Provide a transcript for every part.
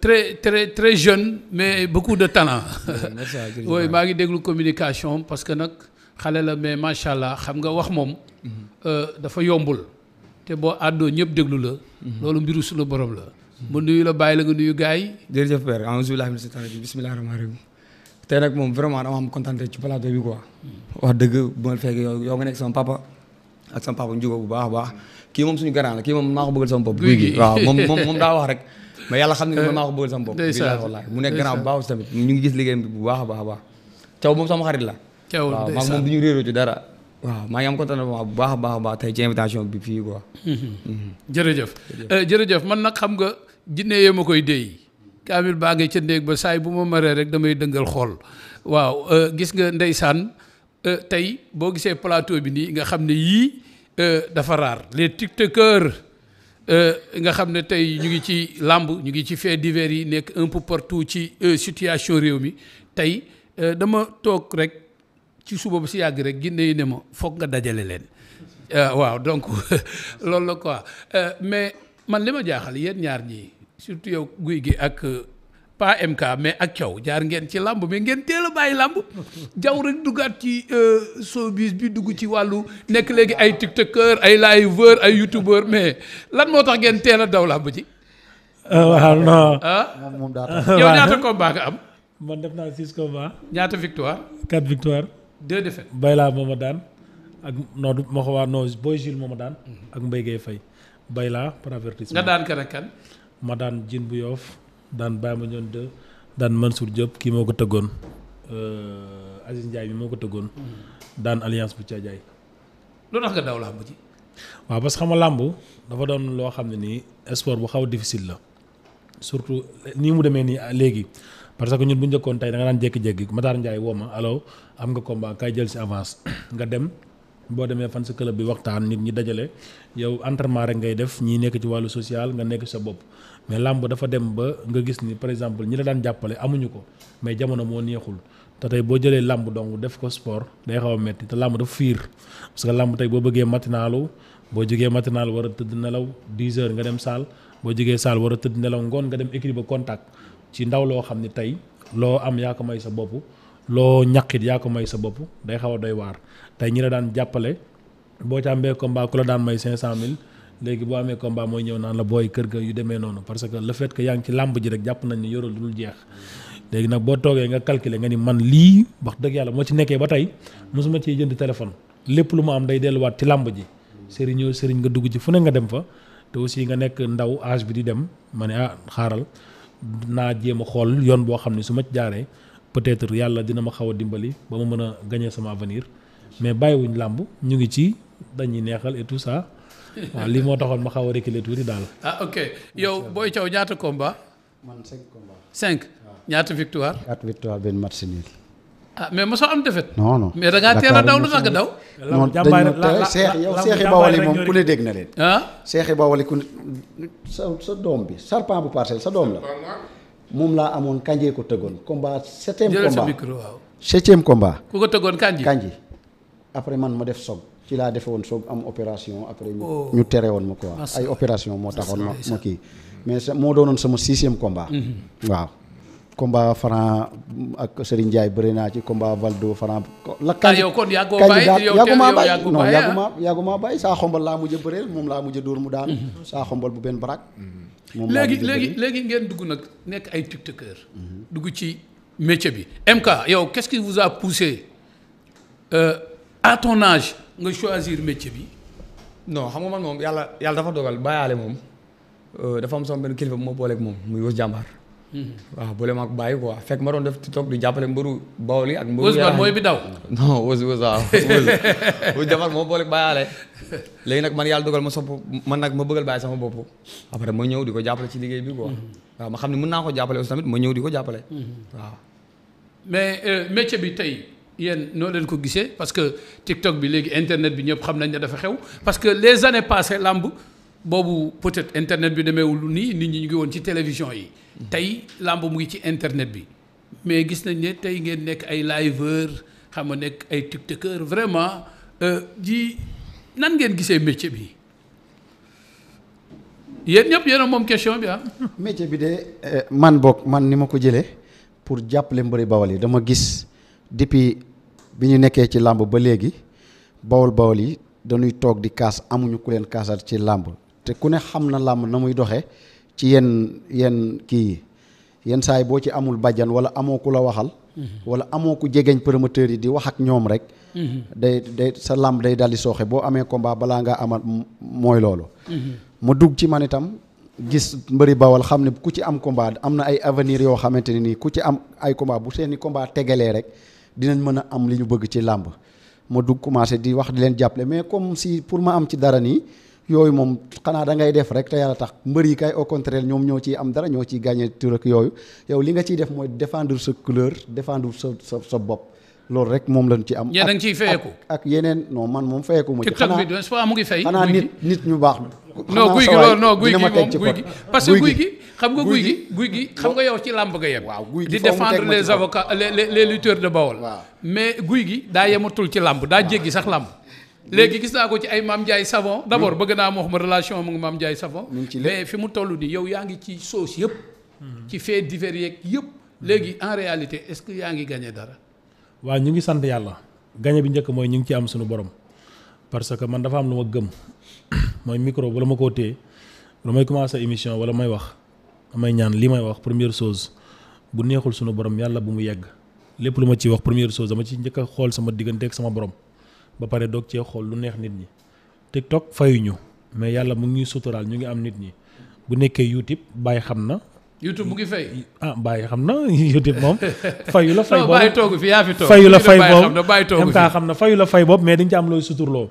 très jeune mais beaucoup de talent. oui maa ngi déglu communication parce que nag xale la mais macha allah xam nga wax moom. dafa yombul. te boo àddoo ñëpp déglu la. loolu mbiru suñu borom la. ma nuyu la bàyyi la nga nuyu gars yi. jërëjëf père a'uuzu billaahi mina shaytaani rajiim bismillaahi rahmaani rahiim. tey nag moom vraiment dama am kontaan ci plateau bi quoi. wax dëgg bu ma fekkee yow nga nekk sama papa ak sama papa Ndiouga bu baax a baax kii moom suñu grand la kii moom maa ko bëggal sama bopp. guy gi waaw moom daa wax rek. mais yàlla xam ne man maa ko bëggal sama bopp. ndeysaan wallaahi mu nekk grand bu baax tamit ñu ngi gis liggéeyam bi bu baax a baax a baax. Thiaw moom sama xarit la. Thiaw waaw maa moom du ñu réeroo ci dara. waaw maa ngi am kontaan bu baax a baax a baax tey ci invitation bi fii quoi. jërëjëf man nag xam nga jinne yee ma koy déy kaamil baa ngi ca néeg ba saay bu ma maree rek damay dëngal xool waaw gis nga ndeysaan tey boo gisee plateau bi nii nga xam ne yii dafa raar les tiktokers nga xam ne tey ñu ngi ci làmb ñu ngi ci faits divers yi nekk un peu partout ci situation réew mi tey dama toog rek ci suba ba si yàgg rek ginne yi ne ma foog nga dajale leen waaw donc loolu la quoi mais man li ma jaaxal yéen ñaar ñii surtout yow guy gi ak pas MK mais ak Thiaw jaar ngeen ci làmb mais ngeen teel a bàyyi làmb jaw rek duggaat ci showbiz bi dugg ci wàllu nekk léegi ay tiktokeur ay liveur ay youtubeur mais lan moo tax ngeen teel a daw làmb ji. waaw non. moom daa yow ñaata combat nga am. man def naa 6 combats. ñaata victoire. 4 victoire. 2 défaites. Bayla moo ma daan ak non ma ko waa non Boy Jules moo ma daan. ak Mbaye Gueye Faye. Bayla par avertissement. nga daan kan ak kan. ma daan Jin bu Yoff daan Baye Mandione 2 daan Mansour Diop kii moo ko tëggoon Aziz Ndiaye mi moo ko tëggoon daan alliance bu Thiadiaye. lu tax nga daw làmb ji. waaw parce que xam nga làmb dafa doon loo xam ne nii sport bu xaw a difficile la surtout nii mu demee nii léegi parce que ñun bu njëkkoon tey da nga daan jékki-jékki Matar Ndiaye woo ma allo am nga combat kay jël si avance nga dem. boo demee fan sa club bi waxtaan nit ñi dajale yow entraînement rek ngay def ñii nekk ci wàllu social nga nekk sa bopp mais làmb dafa dem ba nga gis ni par exemple ñi la daan jàppale amuñu ko mais jamono moo neexul te tey boo jëlee làmb donc def ko sport day xaw a metti te làmb dafa fiir parce que làmb tey boo bëggee matinalu boo jógee matinal war a tëdd nelaw 10 heures nga dem salle boo jógee salle war a tëdd nelaw ngoon nga dem équipe ba contact ci ndaw loo xam ni tey loo am yaa ko may sa bopp loo ñaqit yaa ko may sa bopp day xaw a doy waar tey ñi la daan jàppale boo ci amee combat ku la daan may 500000 léegi boo amee combat mooy ñëw naan la booy kër ga yu demee noonu parce que le fait que yaa ngi ci làmb ji rek jàpp nañ ni yorul lu dul jeex léegi nag boo toogee nga calculer nga ni man lii wax dëgg yàlla moo ci nekkee ba tey mosuma ciy jënd téléphone lépp lu ma am day delluwaat ci làmb ji sëriñ nga dugg ci fu ne nga dem fa te aussi nga nekk ndaw âge bi di dem ma ne xaaral naa jéem a xool yoon boo xam ne su ma ci jaaree peut-être yàlla dina ma xaw a dimbali ba ma mën a gagner sama avenir mais bàyyiwuñ làmb ñu ngi ci dañuy neexal et tout ça waaw lii moo taxoon ma xaw a reculer tuuti daal. ok yow Boy Thiaw ñaata combat. man 5 combats. 5 ñaata victoire. 4 victoire benn match nul. mais mosoo am défaite. non mais da ngaa teel a daw lu tax nga daw. non dañu seexi bawal yi moom ku ne dégg na leen. seexi bawal yi ku ne sa doom bi Sarpan bu Parcelles sa doom la. moom laa amoon kanjee ko tëggoon combat 7e combat jëlal sa micro waaw. 7e combat. ku ko tëggoon kanji après man ma def soog ci laa defe woon soog am opération après ñu tere woon ma quoi ay opération moo taxoon ma kii mais moo doonoon sama 6e combat. waaw combat Franc ak Serigne Ndiaye bëri naa ci combat Valdo Franc la kanji yow kon yàggoo bàyyi yàgguma bàyyi saa xombal laa mujj a bëreel moom laa mujj a dóor mu daanu saa xombal bu benn barak léegi ngeen dugg nag nekk ay tiktokeur dugg ci métier bi MK yow qu'est-ce qui vous a poussé à ton âge nga choisir métier bi. non xam nga man moom yàlla dafa dogal bàyyaale moom dafa am sama benn kilifa bu ma booleeg moom muy Wës Jàmbaar. waaw boole ma ak bàyyi quoi fekk ma doon def TikTok di jàppale mbëru Bawol yi ak mbëru Wës mooy bi daw. non Wës waaw Wës Jàmbaar moo booleeg bàyyaale léegi nag man yàlla dogal ma sopp man nag ma bëggal bàyyi sama bopp après ma ñëw di ko jàppale ci liggéey bi quoi. waaw ma xam ne mën naa ko jàppale aussi tamit ma ñëw di ko jàppale. waaw. mais métier bi tey yéen noo leen ko gisee parce que TikTok bi léegi internet bi ñëpp xam nañ ne dafa xew parce que les années passées làmb boobu peut-être internet bi demeewul nii nit ñi ñu ngi woon ci télévision yi. tey làmb mu ngi ci internet bi mais gis nañ ne tey ngeen nekk ay liveur xam nga nekk ay tiktokeur vraiment ji nan ngeen gisee métier bi. yéen ñëpp yéen a moom question bi ah. métier bi de man bokk man ni ma ko jëlee pour jàppale mbëri bawal yi dama gis depuis bi ñu nekkee ci làmb ba léegi bawal yi dañuy toog di kaas amuñu ku leen kaasal ci làmb te ku ne xam na làmb na muy doxee ci yenn kii yi yenn saa yi boo ci amul bàjjan wala amoo ku la waxal. wala amoo ku jegeñ promoteur yi di wax ak ñoom rek. day sa làmb day daldi sooxe boo amee combat balaa ngaa amal mooy loolu. ma dugg ci man itam gis mbëri bawal xam ne ku ci am combat am na ay avenir yoo xamante ne nii ku ci am ay combat bu seeni combat tegalee rek dinañ mën a am li ñu bëgg ci làmb ma dugg commencé di wax di leen jàppale mais comme si pour ma am ci dara nii yooyu moom xanaa da ngay def rek te yàlla tax mbër yi kay au contraire ñoom ñoo ciy am dara ñoo ciy gagné tur ak yooyu yow li nga ciy def mooy défendre sa couleur défendre sa bopp loolu rek moom lañ ci am. yéen a ngi ciy fayeeku ak yeneen non man moom fayeeku ma ci. TikTok bi n'est-ce pas mu ngi fay. xanaa nit ñu baax. non guy gi loolu non guy gi moom guy gi parce que guy gi xam nga guy gi xam nga yow ci làmb nga yem. waaw guy gi di défendre les avocats les lutteurs de Bawol. mais guy gi daa yematul ci làmb daa jéggi sax làmb. léegi gis naa ko ci ay Mame Ndiaye Savon d'abord bëgg naa moo xam relation mu ngi Mame Ndiaye Savon mais fi mu toll nii yow yaa ngi ci sauce yëpp. ci fait divers yeeg yëpp. léegi en réalité est-ce que yaa ngi gagné dara. waaw ñu ngi sant yàlla gagné bi njëkk mooy ñu ngi ci am suñu borom parce que man dafa am lu ma gëm mooy micro wala ma koo téye lu may commencé émission wala may wax damay ñaan li may wax première chose bu neexul suñu borom yàlla bu mu yegg lépp lu ma ciy wax première chose dama ci njëkk a xool sama diggante ak sama borom ba pare doog cee xool lu neex nit ñi TikTok fayuñu mais yàlla mu ngi ñuy suturaal ñu ngi am nit ñi bu nekkee YouTube bàyyi xam na. YouTube mu ngi fay. bàyyi xam na YouTube moom. fayu la fay boobu bàyyi toog fi yaa fi toog. fayu la fay boobu MK xam na fayu la fay boobu mais di nga ci am looy suturloo.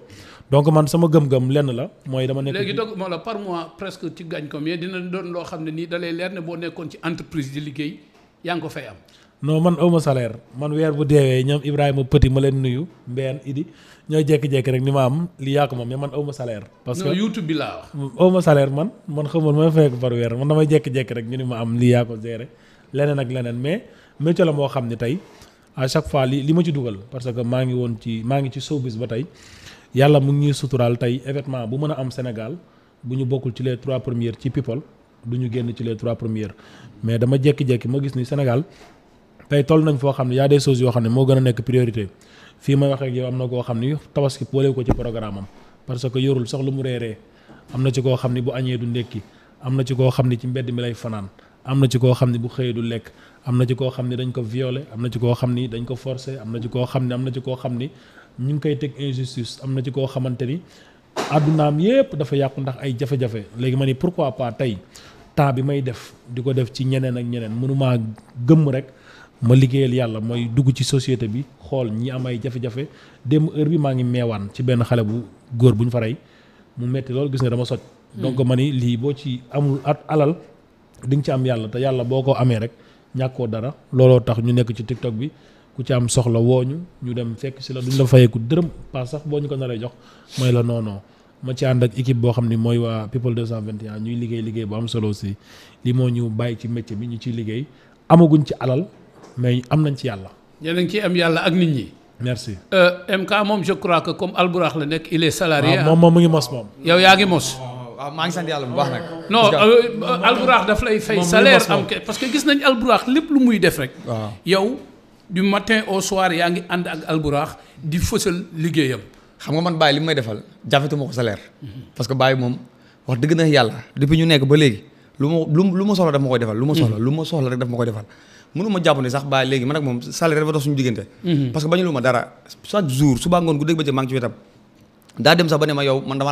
donc man sama gëm-gëm lenn la mooy dama nekk. léegi donc moo la par mois presque ci gagne combien dina doon loo xam ne nii da lay leer ne boo nekkoon ci entreprise di liggéey yaa ngi ko fay am. non man awma salaire man weer bu deewee ñoom Ibrahima Petit ma leen nuyu Mbène Idi ñooy jékki-jékki rek ni ma am li yaa ko moom mais man awma salaire. parce que non YouTube bi laa wax. awma salaire man xamul ma fay ko par weer man damay jékki-jékki rek ñu ni ma am li yaa ko gérer leneen ak leneen mais métier la moo xam ne tey à chaque fois li ma ci dugal parce que maa ngi ci showbiz ba tey yàlla mu ngi ñuy suturaal tey événement bu mën a am Sénégal bu ñu bokkul ci les 3 premières ci people du ñu génn ci les 3 premières mais dama jékki-jékki ma gis ni Sénégal tey toll nañ foo xam ne y a des choses yoo xam ne moo gën a nekk priorité fii may wax ak yow am na koo xam ni tabaski boole ko ci programme am parce que yorul sax lu mu reeree am na ci koo xam ni bu añee du ndékki am na ci koo xam ni ci mbedd mi lay fanaan am na ci koo xam ni bu xëyee du lekk am na ci koo xam ni dañ ko violé am na ci koo xam ni dañ ko forcé am na ci koo xam ni ñu ngi koy teg injustice am na ci koo xamante ni àddunaam yépp dafa yàqu ndax ay jafe-jafe léegi ma ni pourquoi pas tey temps bi may def di ko def ci ñeneen ak ñeneen mënumaa gëmm rek ma liggéeyal yàlla mooy dugg ci société bi xool ñi am ay jafe-jafe démb heure bi maa ngi meewaan ci benn xale bu góor bu ñu fa rey mu metti loolu gis nga dama soj donc ma ni lii boo ci amul alal di nga ci am yàlla te yàlla boo ko amee rek ñàkkoo dara looloo tax ñu nekk ci TikTok bi ku ci am soxla wooñu ñu dem fekk si la duñ la fayeeku dërëm pas sax boo ñu ko naree jox mooy la non ma ci ànd ak équipe boo xam ni mooy waa People 221 ñuy liggéey bu am solo aussi li moo ñu bàyyi ci métier bi ñu ciy liggéey amaguñ ci alal mais am nañ ci yàlla. yéen a ngi ciy am yàlla ak nit ñi. merci. MK moom je crois que comme Albourakh la nekk il est salarié. waaw moom mu ngi mos moom. yow yaa ngi mos. waaw maa ngi sant yàlla bu baax nag. non Albourakh daf lay fay salaire am parce que gis nañ Albourakh lépp lu muy def rek. waaw yow du matin au soir yaa ngi ànd ak Albourakh di fësal liggéeyam. xam nga man Baye li mu may defal jafetuma ko salaire. parce que Baye moom wax dëgg na yàlla depuis ñu nekk ba léegi lu ma soxla daf ma koy defal. lu ma soxla rek daf ma koy defal. mënuma jàpp ne sax Baye léegi man ak moom salaire dafa dox suñu diggante. parce que bañu lu ma dara chaque jour suba ngoon gu dégg ba maa ngi ci wetam. daa dem sax ba ne ma yow man dama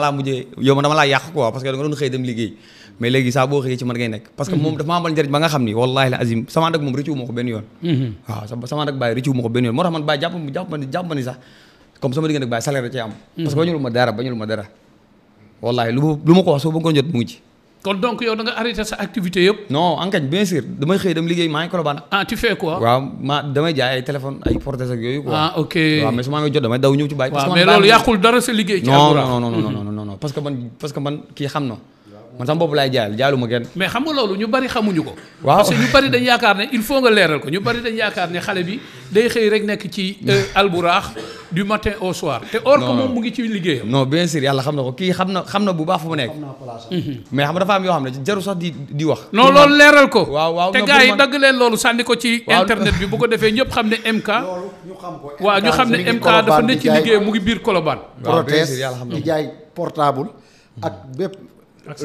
laa yàq quoi parce que da nga doon xëy dem liggéey mais léegi saa boo xëyee ci man ngay nekk parce que moom dafa ma amal njëriñ ba nga xam ni wallahi la azim sama ànd ak moom rëccu ma ko benn yoon. waaw sama ànd ak Baye rëccu ma ko benn yoon moo tax man Baye jàpp ma ni sax comme sama diggante ak Baye salaire da cee am. parce que bañu lu ma dara wallahi lu ma ko wax soo bëggoon jot mu ngi ci. kon donc yow da nga arrêté sa activité yëpp. non enquête bien sûr damay xëy dem liggéey maa ngi Colobane. tu fais quoi. waaw damay jaay ay téléphone ay portées ak yooyu quoi. ok waaw mais su ma amee jot damay daw ñëw ci Baye. waaw mais loolu yàqul dara sa liggéey. ci non parce que man kii xam na man sama bopp laay jaayal jaalu ma kenn. mais xam nga loolu ñu bari xamuñu ko. waaw parce que ñu bari dañ yaakaar ne il faut nga leeral ko ñu bari dañ yaakaar ne xale bi day xëy rek nekk ci Albourakh du matin au soir te or que moom mu ngi ci liggéeyam. non bien sûr yàlla xam na ko kii xam na bu baax fu mu nekk. mais xam nga dafa am yoo xam ne jaru sax di wax. non loolu leeral ko. waaw te gars yi dagg leen loolu sànni ko ci internet bi bu ko defee ñëpp xam ne MK. loolu ñu xam ko. waaw ñu xam ne MK dafa ne ci liggéeyam mu ngi biir Colobane. waaw bien sûr protège yàlla xam na ko di jaay portable ak bépp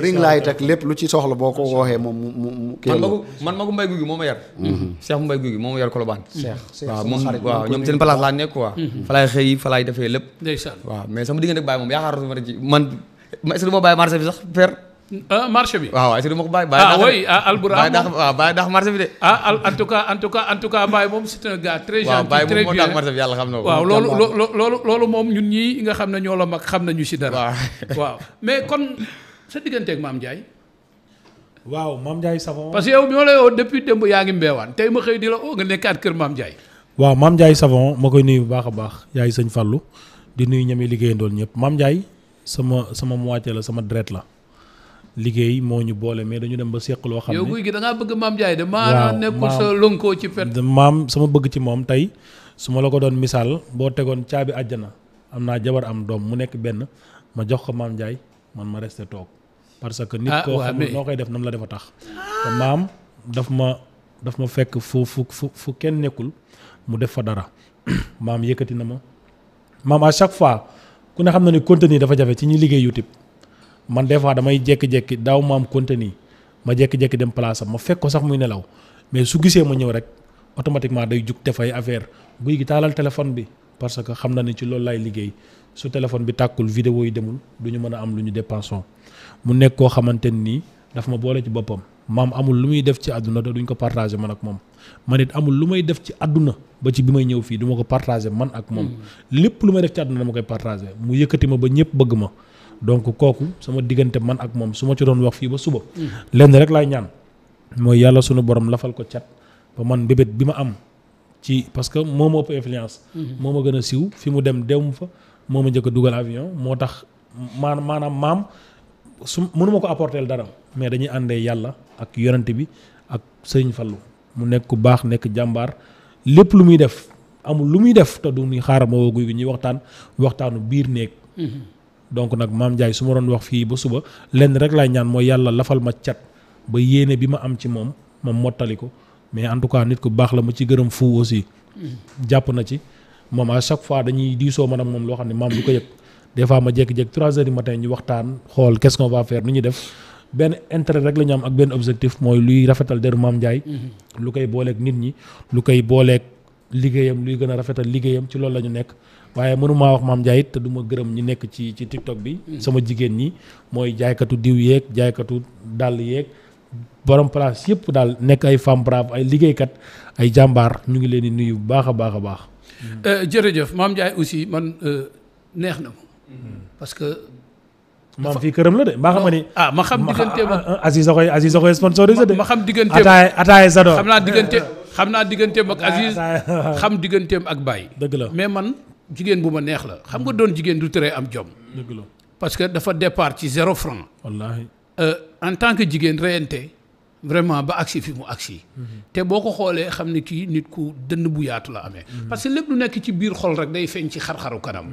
ring light ak lépp lu ci soxla boo ko waxee moom mu kii man magu mbay guy moo ma yar. Cheikh mbay guy moo ma yar Colobane. Cheikh waaw moom waaw ñoom seen place laa nekk quoi. fa laay xëy fa laay defee lépp. ndeysaan waaw mais sama diggante ak Baye moom yaakaaruma ci man est-ce que du ma bàyyi marché bi sax per. marché bi. waaw est-ce que du ma ko bàyyi. oui Albourakh bàyyi dax marché bi de. en tout cas Baye moom c'est un gars très gentil Baye très moom moo bien. tax marché bi yàlla xam na ko. waaw loolu moom ñun ñii nga xam ne ñoo la mag xam nañu si dara. waaw mais kon sa digganteeg Mame Ndiaye. waaw Mame Ndiaye Savon. parce que yow ñoo lay woo depuis démb yaa ngi mbeewaan tey ma xëy di la oo nga nekkaat kër Mame Ndiaye. waaw Mame Ndiaye Savon ma koy nuyu bu baax a baax yaay sëñ Fallou di nuyu ñami liggéeyandool ñëpp Mame Ndiaye sama moitié la sama deret la liggéey moo ñu boole mais dañu dem ba seq loo xam ne yow guy gi da ngaa bëgg Mame Ndiaye de. maa nekkul sa lënkoo ci pet. maam sama bëgg ci moom tey su ma la ko doon misaal boo tegoon caabi àjjana am naa jabar am doom mu nekk benn ma jox ko Mame Ndiaye man ma resté toog. parce que nit koo xam ne noo koy def nam la defa tax te maam daf ma fekk fu kenn nekkul mu def fa dara maam yëkkati na ma maam à chaque fois ku ne xam na ni contenu dafa jafe ci ñi liggéey YouTube man des fois damay jékki-jékki daaw maam contenu ma jékki-jékki dem place am ma fekk ko sax muy nelaw mais su gisee ma ñëw rek automatiquement day jug def ay affaire guy gi taalal téléphone bi parce que xam na ni ci loolu laay liggéey su téléphone bi tàkkul vidéo yi demul du ñu mën a am lu ñu dépensons mu nekk koo xamante nii daf ma boole ci boppam maam amul lu muy def ci àdduna te duñ ko partagé man ak moom man it amul lu may def ci àdduna ba ci bi may ñëw fii du ma ko partagé man ak moom lépp lu may def ci àdduna dama koy partagé mu yëkkati ma ba ñëpp bëgg ma donc kooku sama diggante man ak moom su ma ci doon wax fii ba suba lenn rek laay ñaan mooy yàlla sunu borom lafal ko cat ba man mbébét bi ma am ci parce que moo ma ëpp influence moo ma gën a siiw fi mu dem mu fa moo ma njëkk a dugal avion moo tax maanaam maam su mënuma ko apporter dara mais dañuy àndee yàlla ak yonent bi ak sëriñ Fallu mu nekk ku baax nekk jàmbaar lépp lu muy def amul lu muy def te du ni xaaral ma woo guy gi ñuy waxtaanu biir néeg donc nag Mame Ndiaye su ma doon wax fii ba suba lenn rek laay ñaan mooy yàlla lafal ma cat ba yéene bi ma am ci moom ma mottali ko mais en tout cas nit ku baax la ma ci gërëm fu aussi jàpp na ci moom à chaque fois dañuy diisoo man ak moom loo xam ne maam du ko yëg des fois ma jékki-jékki 3 heures du matin ñu waxtaan xool qu'est-ce qu'on va faire nu ñuy def benn intérêt rek la ñu am ak benn objectif mooy luy rafetal deru Mame Ndiaye lu koy booleeg nit ñi lu koy booleeg liggéeyam luy gën a rafetal liggéeyam ci loolu la ñu nekk waaye mënumaa wax Mame Ndiaye te du ma gërëm ñi nekk ci TikTok bi sama jigéen ñi mooy jaaykatu diw yeeg jaaykatu dàll yeeg borom place yëpp daal nekk ay femme brave ay liggéeykat ay jàmbaar ñu ngi leen di nuyu bu baax a baax a baax jërëjëf Mame Ndiaye aussi man neex na ma parce que maam fii këram la de mbaa xam nga ni ma xam digganteem ak Aziz a koy sponsorisé de ma xam digganteem ataaya Zador xam naa digganteem ak Aziz xam digganteem ak Baye dëgg la mais man jigéen bu ma neex la xam nga doon jigéen du tere am jom dëgg la parce que dafa départ ci 0 franc wallaahi en tant que jigéen reyante vraiment ba agsi fi mu agsi te boo ko xoolee xam ne kii nit ku dënn bu yaatu la amee parce que lépp lu nekk ci biir xol rek day feeñ ci xar-xaru kanam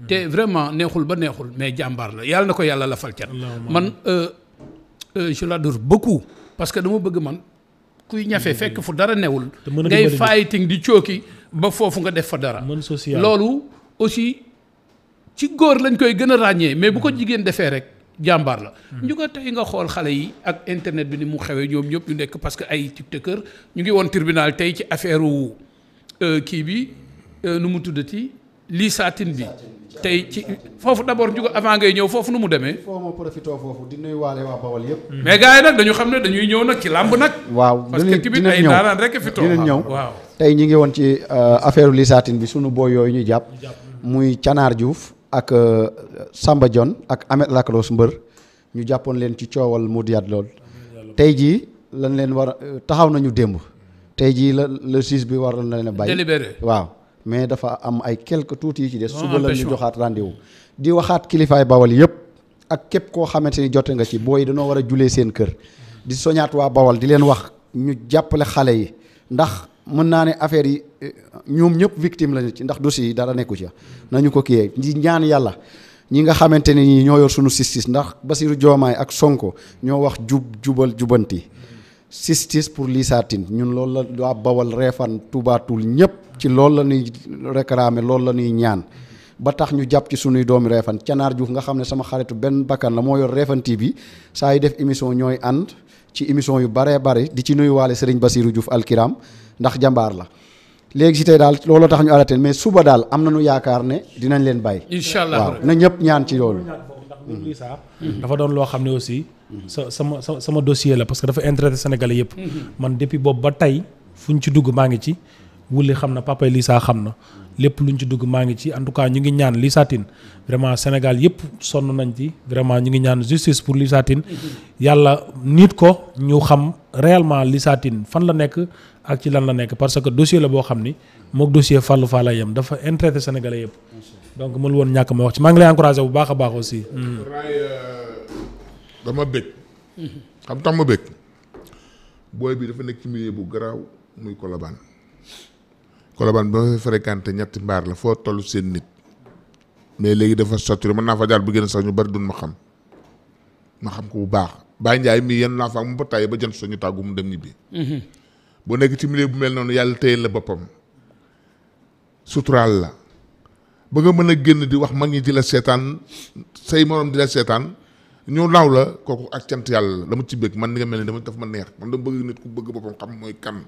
te vraiment neexul ba neexul mais jàmbaar la yàlla na ko yàlla la fal cat man je l'adore beaucoup parce que dama bëgg man kuy ñafe fekk fu dara newul ngay fighting di cooki ba foofu nga def fa dara loolu aussi ci góor lañ koy gën a ràññee mais bu ko jigéen defee rek jàmbaar la ñu ko tey nga xool xale yi ak internet bi ni mu xewee ñoom ñëpp ñu nekk parce que ay tiktokeur ñu ngi woon tribunal tey ci affaire kii bi nu mu tuddati lii saatin bi tey ci foofu d'abord ñu ko avant ngay ñëw foofu nu mu demee foo ma profité foofu di nuyu waale waa Bawol yëpp mais gars yi nag dañu xam ne dañuy ñëw nag ci làmb nag waaw parce que tamit ay daanaan rek fi toog dinañ ñëw waaw tey ñi ngi woon ci affaire lii saatin bi sunu booy yooyu ñu jàpp muy Canaar Diouf ak Samba Dione ak Ahmed Lacros mbër ñu jàppoon leen ci coowal Modiat lool tey jii lañ leen war taxaw nañu démb tey jii le juge bi war na leen a bàyyi délibéré waaw mais dafa am ay quelques tuuti yi ci des suba la ñu joxaat rendez-vous di waxaat kilifaay Bawol yëpp ak képp koo xamante ni jote nga ci booy dañoo war a julee seen kër di soñaat waa Bawol di leen wax ñu jàppale xale yi ndax mën naa ne affaire yi ñoom ñëpp victime lañu ci ndax dossier yi dara nekku ci nañu ko kiyee ñi ñaan yàlla ñi nga xamante ne ñi ñoo yor suñu justice ndax Bassirou Diomaye ak Sonko ñoo wax jubal jubanti justice pour Lissa Tine ñun loolu la waa Bawol Réfane Touba Toul ñëpp ci loolu la ñuy réclamer loolu la ñuy ñaan ba tax ñu jàpp ci sunuy doomi Réfane Canaar Diouf nga xam ne sama xaritu benn bakkan la moo yor Réfane TV saa yi def émission ñooy ànd ci émission yu baree bari di ci nuyuwaale Serigne Bassirou Diouf alkiram ndax jàmbaar la léegi si tey daal looloo tax ñu arrêté mais suba daal am nañu yaakaar ne dinañ leen bàyyi. incha allah waaw na ñëpp ñaan ci loolu. ndax Lissa dafa doon loo xam ne aussi sama dossier la parce que dafa intéressé Sénégalais yëpp. man depuis boobu ba tey fu ñu ci dugg maa ngi ci wuli xam na papa Lissa xam na lépp luñ ci dugg maa ngi ci en tout cas ñu ngi ñaan Lissa Tine vraiment Sénégal yëpp sonn nañ ci vraiment ñu ngi ñaan justice pour Lissa Tine yàlla nit ko ñu xam réellement Lissa Tine fan la nekk ak ci lan la nekk parce que dossier la boo xam ni mook dossier Fallou Fall yem dafa intéressé Sénégalais yëpp donc mënul woon ñàkk ma wax ci maa ngi lay encouragé bu baax a baax aussi. dama bëgg. xam tax ma bëgg booy bi dafa nekk ci milieu bu garaaw muy Colobane ba ma fa fréquenté ñetti mbaar la foo toll seen nit mais léegi dafa saturé mën naa fa jaar bu gën sax ñu bari duñ ma xam ko bu baax Baye Ndiaye mii yenn naa fa mu ba tàyyi ba jant suñu tàggu mu dem ñibbi. boo nekk ci milieu bu mel noonu yàlla téyel la boppam suturaal la ba nga mën a génn di wax mag ñi di la seetaan say morom di la seetaan ñu naaw la kooku ak cant yàlla la dama ci bëgg man ni nga mel ni dama daf ma neex man dama bëgg nit ku bëgg boppam xam mooy kan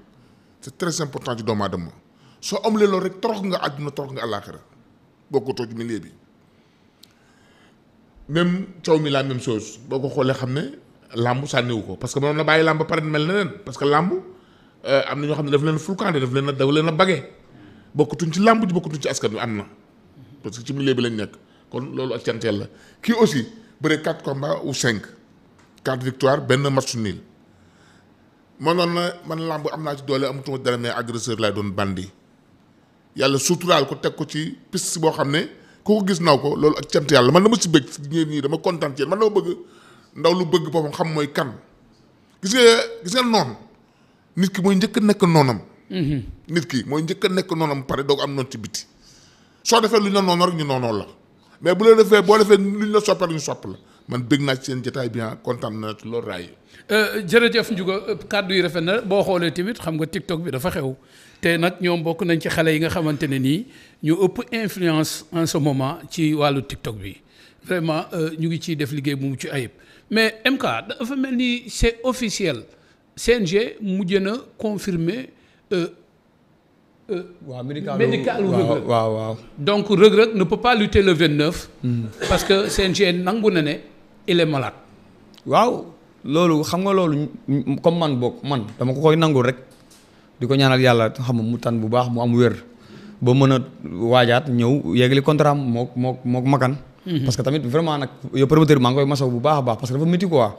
c'est très important ci doomu aadama soo amulee loolu rek torox nga àdduna torox nga àllaaxira bokkutoo ci milieu bi même coow mi la même chose boo ko xoolee xam ne làmb sànniwu ko parce que mënoon na bàyyi làmb pare mel na leen parce que làmb am na ñoo xam ne daf leen fulkaande daf leen a bagee bokkutuñ ci làmb ji bokkutuñ ci askan wi am na parce que ci milieu bi lañ nekk kon loolu ak cant yàlla kii aussi bëre 4 combats ou 5 4 victoires benn match nul mënoon na man làmb am naa ci doole amatuma dara mais agresseur laay doon bandi yàlla suturaal ko teg ko ci piste boo xam ne ku ko gis naw ko loolu ak cant yàlla man dama si bëgg ñeen ñii dama kontaan ci yéen man dama bëgg ndaw lu bëgg boppam xam mooy kan gis nga noonu nit ki mooy njëkk a nekk noonam. nit ki mooy njëkk a nekk noonam pare doog am noonu ci biti soo defee lu ñu la noonu rek ñu noonoo la mais bu la defee boo defee lu ñu la soppee rek ñu sopp la man bëgg naa ci seen jotaay bi kontaan na ci loolu raay. jërëjëf Ndiouga kàddu yi rafet na boo xoolee tamit xam nga TikTok bi dafa xew te nag ñoom bokk nañ ci xale yi nga xamante ne nii ñu ëpp influence en ce moment ci wàllu TikTok bi vraiment ñu ngi ciy def liggéey bu mu ci ayib mais MK dafa mel ni c'est officiel CNG mujj na confirmer. waaw médical Reug Reug waaw. donc Reug Reug ne peut pas lutter le 29. parce que CNG nangu na ne il est malade. waaw loolu xam nga loolu comme man bokk man dama ko koy nangul rek di ko ñaanal yàlla xam nga mu tan bu baax mu am wér ba mën a waajaat ñëw yeggali contrat am mook makan parce que tamit vraiment nag yow promoteur bi maa ngi koy masaw bu baax a baax parce que dafa métti quoi.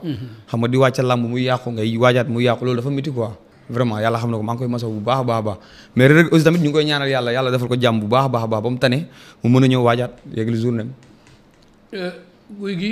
xam nga di wàcca làmb muy yàqu ngay waajaat muy yàqu loolu dafa métti quoi. vraiment yàlla xam na ko maa ngi koy masaw bu baax a baax mais Reug Reug aussi tamit ñu ngi koy ñaanal yàlla defal ko jàmm bu baax a baax ba mu tane mu mën a ñëw waajaat yeggali journée am. Guy gi